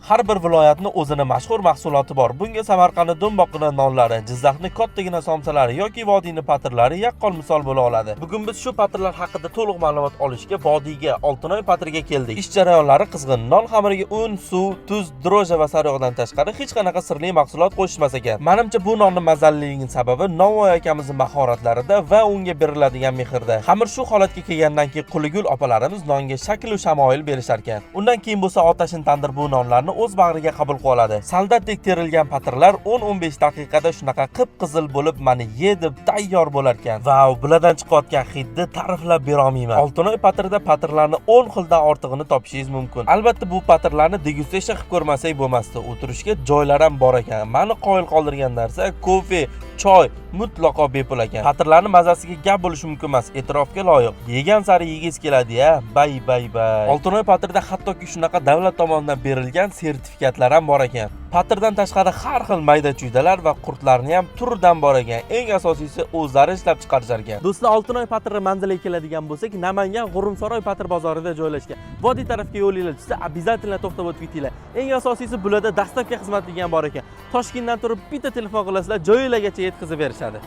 Har bir viloyatni o'zini mashhur mahsuloti bor. Bunga Samarqandni do'mboqqina nonlari, Jizzaxni kattagina somsalari yoki vodiyni patirlari yaqqol misol bo'la oladi. Bugun biz shu patirlar haqida to'liq ma'lumot olishga vodiyga, Oltinoy patirga keldik. Ish jarayonlari qizg'in. Non xamiriga un, suv, tuz, дрожжи va sariyog'dan tashqari hech qanaqa sirli mahsulot qo'shishmas ekan. Manimcha, bu nonni mazaliligining sababi novvoy akamizning mahoratlarida va unga beriladigan mehrda. Xamir shu holatga kelgandan keyin Quligul opalarimiz nonga shakl va shamoil berishar ekan. Undan keyin bo'lsa otashin tandir bu nonlarni o'z bag'riga qabul qilib oladi. Soldatdek terilgan patirlar 10-15 daqiqada shunaqa qip-qizil bo'lib, mani ye deb tayyor bo'lar ekan. Vau, bulardan chiqayotgan hidni ta'riflab bera olmayman. Oltinoy patirda patirlarni 10 xildan ortig'ini topishingiz mumkin. Albatta, bu patirlarni дегустация qilib ko'rmasak bo'lmasdi. O'tirishga joylar ham bor ekan. Mani qoyil qoldirgan narsa kofe, choy mutlaqo bepul ekan. Patirlarni mazasiga gap bo'lishi mumkin emas, e'tirofga loyiq. Yegan sari yegingiz keladi ya. Bay bay bay. Oltinoy patirda hattoki shunaqa davlat tomonidan berilgan sertifikatlar ham bor ekan. Patirdan tashqari har xil mayda chuydalar va qurtlarni ham turidan bor ekan. Eng asosiysi, o'zlari ishlab chiqarishar ekan. Do'stlar, Oltinoy patiri manziliga keladigan bo'lsak, Namangan G'urumsaroy patir bozorida joylashgan. Vodiy tarafga yo'linglar tushsa, обязательно to'xtab o'tib ketinglar. Eng asosiysi, bularda доставка xizmati ham bor ekan. Toshkentdan turib bitta telefon qilasizlar, joyinglargacha yetkazib berishadi.